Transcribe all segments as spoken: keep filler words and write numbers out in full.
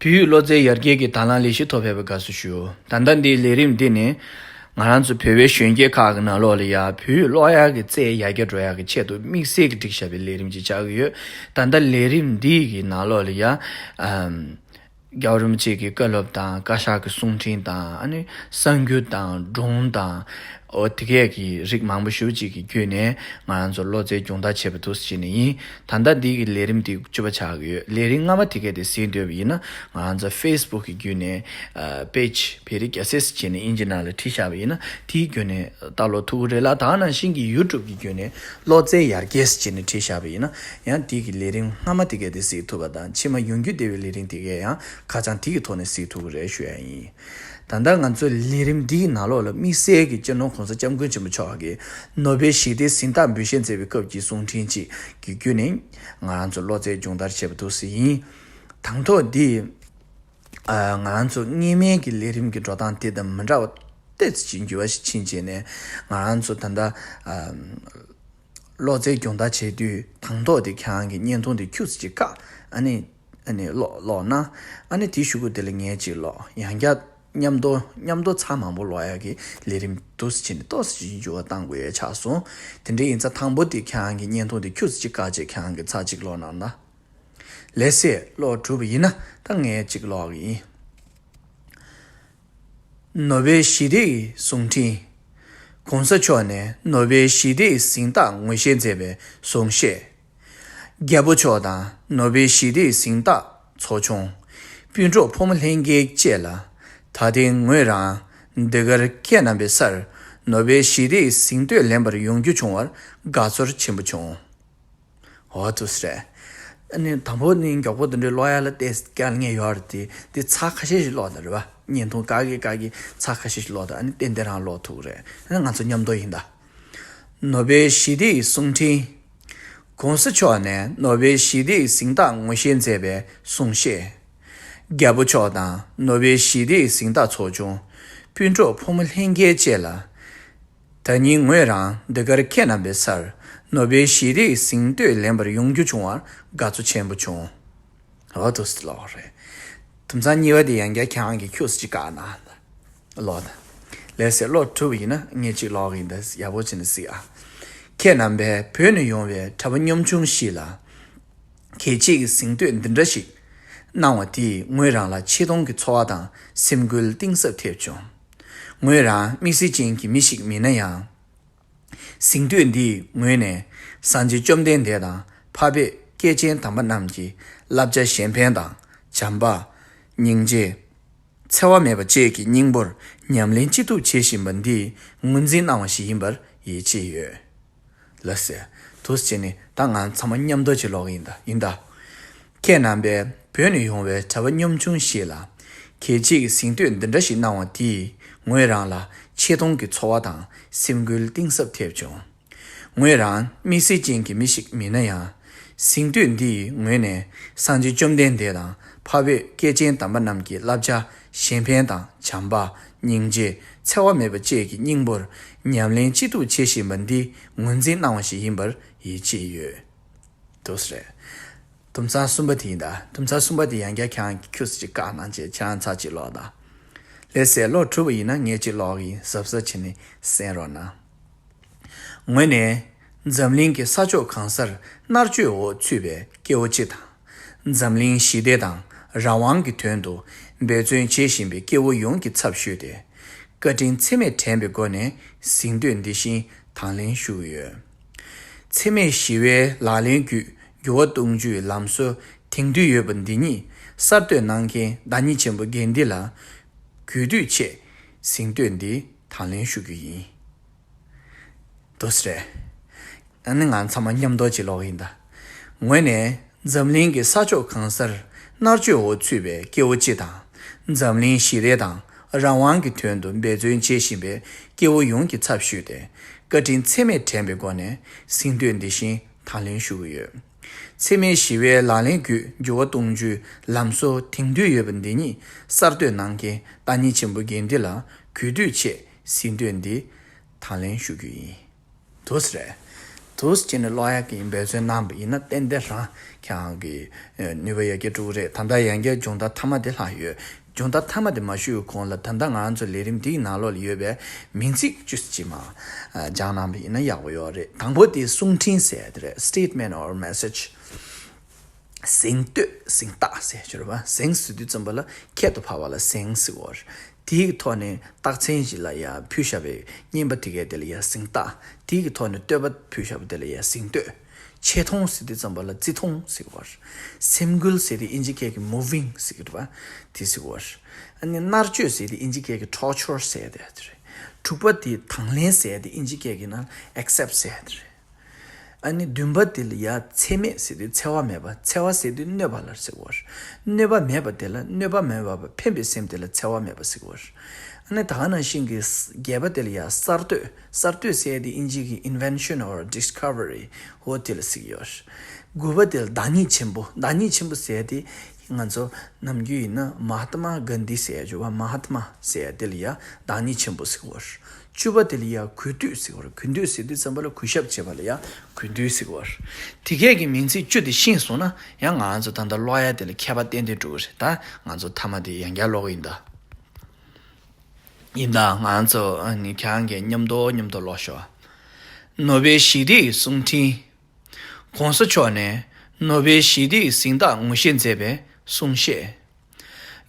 བོད་ཡིག་ཀློག་རྩལ་ཡར་རྒྱས་ཀྱི་དང་བླངས་ལས་གཞི་ཐོག་ཕེབས་པར་དགའ་བསུ་ཞུ། ད་ལྟ་འདིའི་ལས་རིམ་འདི་ནི་ང་རང་ཚོ་བོད་པའི་གཞོན་སྐྱེས་ཁག་གི་ནང་ལོགས་ལ་ཡ་བོད་ཡིག་ཀློག་ཡག་གི་རྩལ་ཡར་རྒྱས་འགྲོ་ཡག་གི་ཆེད་དུ་དམིགས་བསལ་གྱི་བསྒྲིགས་བཞག་པའི་ལས་རིམ་ཅིག་ཆགས་ཀྱི་ཡོད། ད་ལྟ་ལས་རིམ་འདི་གི་ནང་ལོགས་ལ་ཡ་ཨམ། རྒྱལ་བ་རིན་པོ་ཆེ་གི་བཀའ་སློབ་དང་བཀའ་ཤག་གི་གསུང་འཕྲིན་དང་ཨ་ནི་གསར་འགྱུར་དང་སྒྲུང་དང་། འོ་དེ་གས་ཀྱི་རིགས་མང་པོ་ཞེ་པོ་ཅིག་གི་བརྒྱུད་ནས་ང་རང་ཚོ་ཀློག་རྩལ་སྦྱོང་བརྡར་བྱེད་པ་འདུག་ཟེར་ནས་ཡིན། ད་ལྟ་འདི་གི་ལས་རིམ་དེ་བཅུ་པ་ཆགས་ཀྱི་ཡོད། ལས་རིམ་སྔ་མ་དེ་གས་དེ་གཟིགས་འདོད་པ་ཡིན་ན་ང་རང་ཚོ་ཕེ་སི་བུག་གི་བརྒྱུད་ནས་པེ་ཇི་བོད་རིགས་རྒྱལ་སྲས་ཟེར་ནས་དབྱིན་ཇི་ནང་ལ་བྲིས་བཞག་པ་ཡིན་ན་དེའི་བརྒྱུད་ནས་ལྟ་ཀློག་ཐུབ་ཀྱི་རེད་ལ། ད་ག་ནང་བཞིན་གྱི་ཡུ་ཊུབ་གི་བརྒྱུད་ནས་ཀློག་རྩལ་ཡར་རྒྱས་ཟེར་ནས་བྲིས་བཞག་པ་ཡིན་ན་ཡང་དེ་གི་ལས་རིམ་སྔ་མ་དེ་གས་དེ་གཟིགས་ཐུབ་པ་དང་ཕྱི་མ་ཡོང་རྒྱུ་བསྡད་པའི་ལས་རིམ་དེ་གས་ཡང་ཁ་བྱང་དེ་གི་ཐོག་ནས་གཟིགས་ཐུབ་ཀྱི་རེད་ཞུ་ཡ་ཡིན། ད་ལྟ་ང་ཚོ་ལས་རིམ་འདིའི་ནང་ལོགས་ལ་དམིགས་བསལ་གྱི་སྤྱི་ནོར་༸གོང་ས་༸སྐྱབས་མགོན་ཆེན་པོ་མཆོག་གིས་ནོ་བེལ་ཞི་བདེའི་གཟེངས་རྟགས་འབུལ་བཞེས་མཛད་པའི་སྐབས་ཀྱི་གསུང་འཕྲིན་ཅིག་གི་བརྒྱུད་ནས་ང་རང་ཚོ་ཀློག་རྩལ་སྦྱོང་བརྡར་བྱེད་པ་འདུག་ཟེར་ཡིན། དང་ཐོག་འདི་ཨ། ང་རང་ཚོ་སྔོན་མའི་གི་ལས་རིམ་གྱི་འགྲོ་སྟངས་དེ་དང་མི་འདྲ་བ་ཏོག་ཙམ་ཅིག་འགྱུར་བ་ཞིག་ཕྱིན་བྱས་ནས་ང་རང་ཚོ་ད་ལྟ་ཨ། ཀློག་རྩལ་སྦྱོང་བརྡར་བྱེད་དུས་དང་ཐོག་དེ་ཁྱེད་རང་གི་བརྙན་ཐུང་དེ་ཁྱུག་ཙམ་ཅིག་བཀག་ཨ་ནི། ཨ་ནི་ཀློག་ཀློག་ན། ཨ་ནི་དེའི་གཞུག་གུ་དེ་ལ་ངས་ཅིག་ཀློག་ཡང་བསྐྱར་མཉམ་དུ་མཉམ་དུ་ཚར་མང་པོ་ཀློག་ཡག་གི་ལས་རིམ་འདུག་སེ་བྱས་ནས་ཏོག་ཙམ་ཅིག་འགྱུར་བ་གཏང་དགོས་ཡ་ཆགས་སོང་། དེ་འདྲ་ཡིན་ཙང་དང་པོ་དེ་ཁྱེད་རང་གི་བརྙན་ཐུང་དེ་ཁྱུག་ཙམ་ཅིག་བཀག་བྱས་ཁྱེད་རང་གི་ཚར་གཅིག་ཀློག་གནང་ན། ལགས་སེ་ཀློག་གྲུབ་པ་ཡིན་ན་ད་ངས་ཅིག་ཀློག་གི་ཡིན། ནོ་བེལ་ཞི་བདེའི་གསུང་འཕྲིན། ༸གོང་ས་མཆོག་ནས་ནོ་བེལ་ཞི་བདེའི་གཟེངས་རྟགས་ངོས་བཞེས་མཛད་པའི་གསུང་བཤད། རྒྱལ་པོ་མཆོག་དང་ནོ་བེལ་ཞི་བདེའི་གཟེངས་རྟགས་ཚོགས་ཆུང་། སྤུན་གྲོགས་ཕོ་མོ་ལྷན་རྒྱས་བཅས་ལ་ད་ཐེངས་ངོས་རང་འདི་གར་ཁྱེད་རྣམ་པའི་སར་ནོ་བེལ་ཞི་བདེའི་གཟེངས་བསྟོད་ལེན་པར་ཡོང་རྒྱུ་བྱུང་བར་དགའ་ཚོར་ཆེན་པོ་བྱུང་། འོ་འདུག་སེ་རེད། ཨ་ནི་དང་པོ་ནི་མགྱོགས་པོ་འདི་འདྲའི་ཀློག་ཡ་ལ་ཏོག་ཙམ་སྐལ་ངེས་ཡོད་རེད་དེ། འདི་ཚར་ཁ་ཤས་ཤིག་ཀློག་དང་རེད་པ། བརྙན་ཐུང་བཀག་གི་བཀག་གི་ཚར་ཁ་ཤས་ཤིག་ཀློག་དང་ཨ་ནི་ཏན་ཏན་རང་ཀློག་ཐུབ་ཀྱི་རེད། ཨ་ནི་ང་ཚོ་མཉམ་དུ་ཡིན་ད། ནོ་བེལ་ཞི་བདེའི་གསུང་འཕྲིན། ༸གོང་ས་མཆོག་ནས་ནོ་བེལ་ཞི་བདེའི་གཟེངས་རྟགས་ངོས་བཞེས་མཛད་པའི་གསུང་བཤད། རྒྱལ་པོ་མཆོག་དང་ནོ་བེལ་ཞི་བདེའི་གཟེངས་རྟགས་ཚོགས་ཆུང་། སྤུན་གྲོགས་ཕོ་མོ་ལྷན་རྒྱས་བཅས་ལ། ད་ཉིན་ངོས་རང་འདི་གར་ཁྱེད་རྣམ་པའི་སར་ནོ་བེལ་ཞི་བདེའི་གཟེངས་བསྟོད་ལེན་པར་ཡོང་རྒྱུ་བྱུང་བར་དགའ་ཚོར་ཆེན་པོ་བྱུང་། འོ་འདུག་སེ་ཀློག་རེད། དུམ་ཚང་གཉིས་པ་དེ་ཡང་བསྐྱར་ཁྱེད་རང་གིས་ཁྱུག་ཙམ་ཅིག་བཀག་གནང་། ཀློག་དང་། ལགས་སེ་ཀློག་གྲུབ་པ་ཡིན་ན་ངས་ཅིག་ཀློག་གི་ཡིན་ད། ཡག་པོ་བྱས་ནས་གཟིགས་ཨ། ཁྱེད་རྣམ་པས་བོད་ནས་ཡོང་བའི་གྲྭ་པ་ཉམ་ཆུང་ཞིག་ལ། ཁྱེད་ཅིག་གིས་གཟེངས་བསྟོད་འདི་འདྲ་ཞིག་གནང་བ་དེས་ངོས་རང་ལ་ཆེ་མཐོང་གི་ཚོར་བ་དང་སེམས་འགུལ་གཏིང་ཟབ་ཐེབས་བྱུང་། ངོས་རང་དམིགས་བསལ་ཅན་གྱི་མི་ཞིག་མིན་ན་ཡང་། གཟེངས་བསྟོད་འདིའི་ངོས་ནས་སངས་རྒྱས་བཅོམ་ལྡན་འདས་དང་འཕགས་པའི་སྐྱེས་ཆེན་དམ་པ་རྣམས་ཀྱི་བསླབ་བྱ་གཞན་ཕན་དང་བྱམས་པ། སྙིང་རྗེ། འཚེ་བ་མེད་པ་བཅས་ཀྱི་སྙིང་པོར་ཉམས་ལེན་ཅི་ཐུབ་བྱེད་བཞིན་པ་འདིས་ངོས་འཛིན་གནང་བ་ཞིག་ཡིན་པར་ཡིད་ཆེས་ཡོད། ལགས་སེ། འདུག་སེ་བྱས་ནས་ད་ང་ཚང་མ་མཉམ་དུ་ཅིག་ཀློག་གི་ཡིན་ད། ཡིན་ད། ཁྱེད་རྣམ་པས་བོད་ནས་ཡོང་བའི་གྲྭ་པ་ཉམ་ཆུང་ཞིག་ལ། ཁྱེད་ཅིག་གིས་གཟེངས་བསྟོད་འདི་འདྲ་ཞིག་གནང་བ་དེས་ངོས་རང་ལ་ཆེ་མཐོང་གི་ཚོར་བ་དང་སེམས་འགུལ་གཏིང་ཟབ་ཐེབས་བྱུང་། ངོས་རང་དམིགས་བསལ་ཅན་གྱི་མི་ཞིག་མིན་ན་ཡང་། གཟེངས་བསྟོད་འདིའི་ངོས་ནས་སངས་རྒྱས་བཅོམ་ལྡན་འདས་དང་འཕགས་པའི་སྐྱེས་ཆེན་དམ་པ་རྣམས་ཀྱི་བསླབ་བྱ་གཞན་ཕན་དང་བྱམས་པ། སྙིང་རྗེ། འཚེ་བ་མེད་པ་བཅས་ཀྱི་སྙིང་པོར་ཉམས་ལེན་ཅི་ཐུབ་བྱེད་བཞིན་པ་འདི་ངོས་འཛིན་གནང་བ་ཞིག་ཡིན་པར་ཡིད་ཆེས་ཡོད། འདུག་སེ་རེད། དུམ་ཚང་གསུམ་པ་དེ་ཡིན་ད། དུམ་ཚང་གསུམ་པ་དེ་ཡང་བསྐྱར་ཁྱེད་རང་གིས་ཁྱུག་ཙམ་ཅིག་བཀག་གནང་བྱས་ཁྱེད་རང་ཚར་གཅིག་ཀློག་དང་། ལགས་སེ་ཀློག་གྲུབ་པ་ཡིན་ན་ངས་ཅིག་ཀློག་གི་ཡིན། གཟབ་གཟབ་བྱས་ནས་གསན་རོགས་གནང་། ངོས་ནས་འཛམ་གླིང་གི་ས་ཕྱོགས་གང་སར་མནར་གཅོད་འོག་ཚུད་པའི་སྐྱེ་བོ་སྤྱི་དང་། འཛམ་གླིང་ཞི་བདེ་དང་རང་དབང་གི་དོན་དུ་འབད་བརྩོན་བྱེད་བཞིན་པའི་སྐྱེ་བོ་ཡོངས་ཀྱི་ཚབ་ཞུས་ཏེ། བཀའ་དྲིན་ཚད་མེད་དྲན་པའི་སྒོ་ནས་གཟེངས་བསྟོད་འདི་བཞིན་དང་ལེན་ཞུ་གི་ཡོད། འཚེ་མེད་ཞི་བའི་ལག་ལེན་བརྒྱུད་འགྱུར་བ་གཏོང་རྒྱུའི་ལམ་སྲོལ་དེང་དུས་ཡོད་པ་འདི་ཉིད་གསར་གཏོད་གནང་མཁན་བདག་ཉིད་ཆེན་པོ་དགེ་འདི་ལ་གུས་འདུད་ཆེད་གཟེངས་བསྟོད་འདི་དང་ལེན་ཞུ་རྒྱུ་ཡིན། འདུག་སེ་རེད། ཨ་ནི་ང་ཚང་མ་མཉམ་དུ་ཅིག་ཀློག་གི་ཡིན་ད། ངོས་ནས་འཛམ་གླིང་གི་ས་ཕྱོགས་གང་སར་མནར་གཅོད་འོག་ཚུད་པའི་སྐྱེ་བོ་སྤྱི་དང་། འཛམ་གླིང་ཞི་བདེ་དང་རང་དབང་གི་དོན་དུ་འབད་བརྩོན་བྱེད་བཞིན་པའི་སྐྱེ་བོ་ཡོངས་ཀྱི་ཚབ་ཞུས་ཏེ། བཀའ་དྲིན་ཚད་མེད་དྲན་པའི་སྒོ་ནས་གཟེངས་བསྟོད་འདི་བཞིན་དང་ལེན་ཞུ་གི་ཡོད། འཚེ་མེད་ཞི་བའི་ལག་ལེན་བརྒྱུད་འགྱུར་བ་གཏོང་རྒྱུའི་ལམ་སྲོལ་དེང་དུས་ཡོད་པ་འདི་ཉིད་གསར་གཏོད་གནང་མཁན་བདག་ཉིད་ཆེན་པོ་དགེ་འདི་ལ་གུས་འདུད་ཆེད་གཟེངས་བསྟོད་འདི་དང་ལེན་ཞུ་རྒྱུ་ཡིན། འདུག་སེ་རེད། འདུག་སེ་བྱས་ནས་ཀློག་ཡག་གི་འབད་བརྩོན་གནང་བ་ཡིན་ན་ཏན་ཏན་རང་ ཁྱེད་རང་གི་ནུས་པ་ཡར་རྒྱས་འགྲོ་གི་རེད། ད་ལྟ་ཡང་བསྐྱར་སྦྱོང་བརྡར་མཐའ་མ་དེ་ལྷག་ཡོད། སྦྱོང་བརྡར་མཐའ་མ་དེ་མ་ཞུས་གོང་ལ་ད་ལྟ་ང་ཚོ་ལས་རིམ་འདིའི་ནང་ལོགས་ལ་ཡོད་པའི་མིང་ཚིག་བཅུ་གཅིག་མ་སྦྱང་གནང་བ་ཡིན་ན་ཡག་པོ་ཡོད་རེད། དང་པོ་དེ་གསུང་འཕྲིན་ཟེར་ཡ་དེ་རེད། Statement or message. གཟེངས་བསྟོད། གཟེངས་རྟགས་ཟེར་གྱི་རེད་པ། གཟེངས་ཟེར་དུས་ཙམ་པ་ལ་ཁྱད་དུ་འཕགས་པ་ལ་གཟེངས་ཟེར་གོ། དེའི་ཐོག་ནས་རྟགས་མཚན་ཞིག་ལ་ཡ་ཕུལ་བཞག་པའི་རྔན་པ་དེ་གའི་དེ་ལ་ཡ་གཟེངས་རྟགས། དེའི་ཐོག་ནས་བསྟོད་པ་ཕུལ་བཞག་པ་དེ་ལ་ཡ་གཟེངས་བསྟོད། ཆེ་མཐོང་ཟེར་དུས་ཙམ་པ་ལ་བརྩི་མཐོང་ཟེར་གོ། སེམས་འགུལ་ཟེར་དེ་ཨིན་ཇི་སྐད་ཀྱི་moving ཟེར་གྱི་རེད་པ། དེ་ཟེར་གོ། ཨ་ནི་མནར་གཅོད་ཟེར་དེ་ཨིན་ཇི་སྐད་ཀྱི་torture ཟེར་དེ་རེད། དྲུག་པ་དེ་དང་ལེན་ཟེར་དེ་ཨིན་ཇི་སྐད་ཀྱི་ནང་accept ཟེར་དེ་རེད། ཨ་ནི་བདུན་པ་དེ་ལ་ཡ་འཚེ་མེད་ཟེར་དུས་འཚེ་བ་མེད་པ། འཚེ་བ་ཟེར་དུས་གནོད་པ་ལ་ཟེར་བ། གནོད་པ་མེད་པ་དེ་ལ་གནོད་པ་མེད་པ་ཕན་པའི་སེམས་དེ་ལ་འཚེ་བ་མེད་པ་ཟེར་བ། ཨ་ནི་ད་ག་ནང་བཞིན་གྱི་བརྒྱད་པ་དེ་ལ་ཡ་གསར་གཏོད། གསར་གཏོད་ཟེར་དེ་ཨིན་ཇི་གི་invention or discovery ཧོ་དེ་ལ་ཟེར་གྱི་ཡོད། དགུ་པ་དེ་ལ་བདག་ཉིད་ཆེན་པོ། བདག་ཉིད་ཆེན་པོ་ཟེར་དེ་ང་ཚོ་ནམ་རྒྱུན་ཡིན་ན་མ་ཧཱ་ཏི་མ་གྷན་དྷི་ཟེར་ཡ་བརྗོད་པ། མ་ཧཱ་ཏི་མ་ཟེར་ཡ་དེ་ལ་ཡ་བདག་ཉིད་ཆེན་པོ་ཟེར་གྱི་ཡོད། བཅུ་པ་དེ་ལ་ཡ་གུས་འདུད་ཟེར་གྱི་ཡོད། གུས་འདུད་ཟེར་དུས་ཙམ་པ་ལ་གུས་ཞབས་བྱེད་པ་ལ་ཡ་གུས་འདུད་ཟེར་གྱི་ཡོད། དེ་གས་ཀྱི་མིང་ཚིག་བཅུ་དེ་ཤེས་སོང་ན་ཡང་ང་ཚོ་ད་ལྟ་ཀློག་ཡ་དེ་ལ་ཁྱད་པར་ཏན་ཏན་འགྲོ་གི་རེད། ད་ང་ཚོ་མཐའ་མ་དེ་ཡང་བསྐྱར་ཀློག་གི་ཡིན་ད། ཡིན་ད། ང་ཚོ་ཨ་ནི་ཁྱེད་རང་གིས་མཉམ་དུ་མཉམ་དུ་ཀློག་ཤོག། ནོ་བེལ་ཞི་བདེའི་གསུང་འཕྲིན། ༸གོང་ས་མཆོག་ནས་ནོ་བེལ་ཞི་བདེའི་གཟེངས་རྟགས་ངོ་ཤེས་མཛད་པའི་གསུང་བཤད།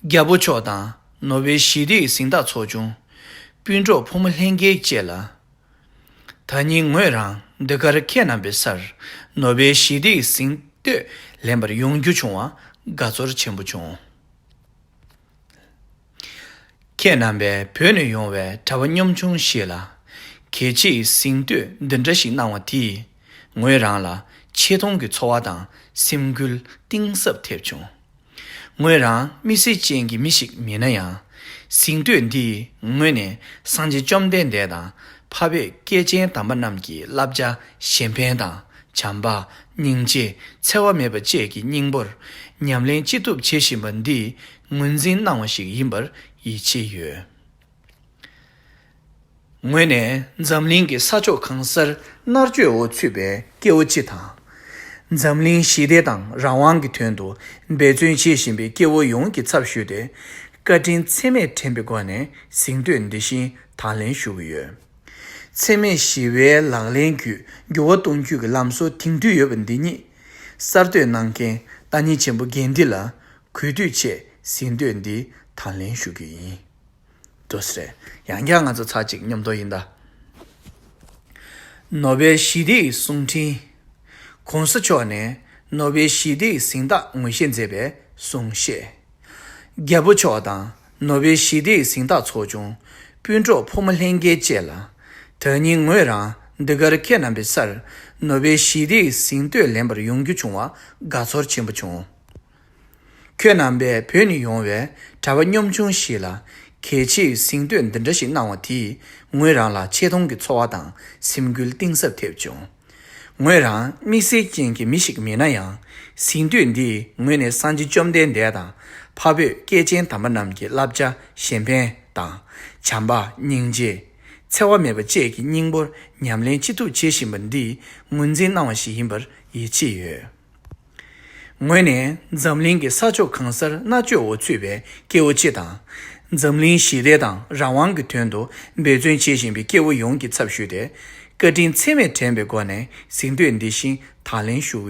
རྒྱལ་པོ་མཆོག་དང་ནོ་བེལ་ཞི་བདེའི་གཟེངས་རྟགས་ཚོགས་ཆུང་། སྤུན་གྲོགས་ཕོ་མོ་ལྷན་རྒྱས་བཅས་ལ། ད་ཉིན་ངོས་རང་འདི་གར་ཁྱེད་རྣམ་པའི་སར་ནོ་བེལ་ཞི་བདེའི་གཟེངས་བསྟོད་ལེན་པར་ཡོང་རྒྱུ་བྱུང་བ་དགའ་ཚོར་ཆེན་པོ་བྱུང་། ཁྱེད་རྣམ་པས་བོད་ནས་ཡོང་བའི་གྲྭ་པ་གཉོམ་ཆུང་ཞིག་ལ་གལ་ཆེའི་གཟེངས་བསྟོད་འདི་འདྲ་ཞིག་གནང་བ་དེས་ངོས་རང་ལ་ཆེ་མཐོང་གི་ཚོར་བ་དང་སེམས་འགུལ་གཏིང་ཟབ་ཐེབས་བྱུང་། ངོས་རང་དམིགས་བསལ་ཅན་གྱི་མི་ཞིག་མིན་ན་ཡང་། གཟེངས་བསྟོད་འདིས་ངོས་ནས་སངས་རྒྱས་བཅོམ་ལྡན་འདས་དང་འཕགས་བོད་སྐྱེས་ཆེན་དམ་པ་རྣམས་ཀྱི་བསླབ་བྱ་གཞན་ཕན་དང་། བྱམས་པ། སྙིང་རྗེ། འཚེ་བ་མེད་པ་བཅས་ཀྱི་སྙིང་པོར་ཉམས་ལེན་ཅི་ཐུབ་བྱེད་བཞིན་པ་འདིས་ངོས་འཛིན་གནང་བ་ཞིག་ཡིན་པར་ཡིད་ཆེས་ཡོད། ངོས་ནས་འཛམ་གླིང་གི་ས་ཕྱོགས་གང་སར་མནར་གཅོད་འོག་ཚུད་པའི་སྐྱེ་བོ་སྤྱི་དང་། འཛམ་གླིང་ཞི་བདེ་དང་རང་དབང་གི་དོན་དུ་འབད་བརྩོན་བྱེད་བཞིན་པའི་སྐྱེ་བོ་ཡོངས་ཀྱི་ཚབ་ཞུས་ཏེ། བཀའ་དྲིན་ཚད་མེད་དྲན་པའི་སྒོ་ནས་གཟེངས་བསྟོད་འདི་བཞིན་དང་ལེན་ཞུ་གི་ཡོད། འཚེ་མེད་ཞི་བའི་ལག་ལེན་བརྒྱུད་འགྱུར་བ་གཏོང་རྒྱུ་གི་ལམ་སྲོལ་དེང་དུས་ཡོད་པ་འདི་ཉིད་གསར་གཏོད་གནང་མཁན་བདག་ཉིད་ཆེན་པོ་གྷན་དྷི་ལ་གུས་འདུད་ཆེད་གཟེངས་བསྟོད་འདི་དང་ལེན་ཞུ་རྒྱུ་ཡིན། འདུག་སེ་རེད། ཡང་བསྐྱར་ང་ཚོ་ཚར་གཅིག་མཉམ་དུ་ཡིན་ད། ནོ་བེལ་ཞི་བདེའི་གསུང་འཕྲིན། ༸གོང་ས་མཆོག་ནས་ནོ་བེལ་ཞི་བདེའི་གཟེངས་རྟགས་ངོ་ཤེས་མཛད་པའི་གསུང་བཤད། རྒྱལ་པོ་མཆོག་དང་ནོ་བེལ་ཞི་བདེའི་གཟེངས་རྟགས་ཚོགས་ཆུང་། སྤུན་གྲོགས་ཕོ་མོ་ལྷན་རྒྱས་བཅས་ལ། ད་ཉིན་ངོས་རང་འདི་གར་ཁྱེད་རྣམ་པའི་སར་ནོ་བེལ་ཞི་བདེའི་གཟེངས་བསྟོད་ལེན་པར་ཡོང་རྒྱུ་བྱུང་བ་དགའ་ཚོར་ཆེན་པོ་བྱུང་། ཁྱོད་རྣམ་པས་བོད་ནས་ཡོང་བའི་གྲྭ་པ་གཉོམ་ཆུང་ཞིག་ལ་གལ་ཆེའི་གཟེངས་བསྟོད་འདི་འདྲ་ཞིག་གནང་བ་དེས་ངོས་རང་ལ་ཆེ་མཐོང་གི་ཚོར་བ་དང་སེམས་འགུལ་གཏིང་ཟབ་ཐེབས་བྱུང་། ངོས་རང་དམིགས་བསལ་ཅན་གྱི་མི་ཞིག་མིན་ན་ཡང་། གཟེངས་བསྟོད་འདིས་ངོས་ནས་སངས་རྒྱས་བཅོམ་ལྡན་འདས་དང་འཕགས་བོད་སྐྱེས་ཆེན་དམ་པ་རྣམས་ཀྱི་བསླབ་བྱ་གཞན་ཕན་དང་། བྱམས་པ། སྙིང་རྗེ། འཚེ་བ་མེད་པ་བཅས་ཀྱི་སྙིང་པོར་ཉམས་ལེན་ཅི་ཐུབ་བྱེད་བཞིན་པ་འདིས་ངོས་འཛིན་གནང་བ་ཞིག་ཡིན་པར་ཡིད་ཆེས་ཡོད། ངོས་ནས་འཛམ་གླིང་གི་ས་ཕྱོགས་གང་སར་མནར་གཅོད་འོག་ཚུད་པའི་སྐྱེ་བོ་སྤྱི་དང་། འཛམ་གླིང་ཞི་བདེ་དང་རང་དབང་གི་དོན་དུ་འབད་བརྩོན་བྱེད་བཞིན་པའི་སྐྱེ་བོ་ཡོངས་ཀྱི་ཚབ་ཞུས་ཏེ། བཀའ་དྲིན་ཚད་མེད་དྲན་པའི་སྒོ་ནས་གཟེངས་བསྟོད་འདི་བཞིན་དང་ལེན་ཞུ་གི།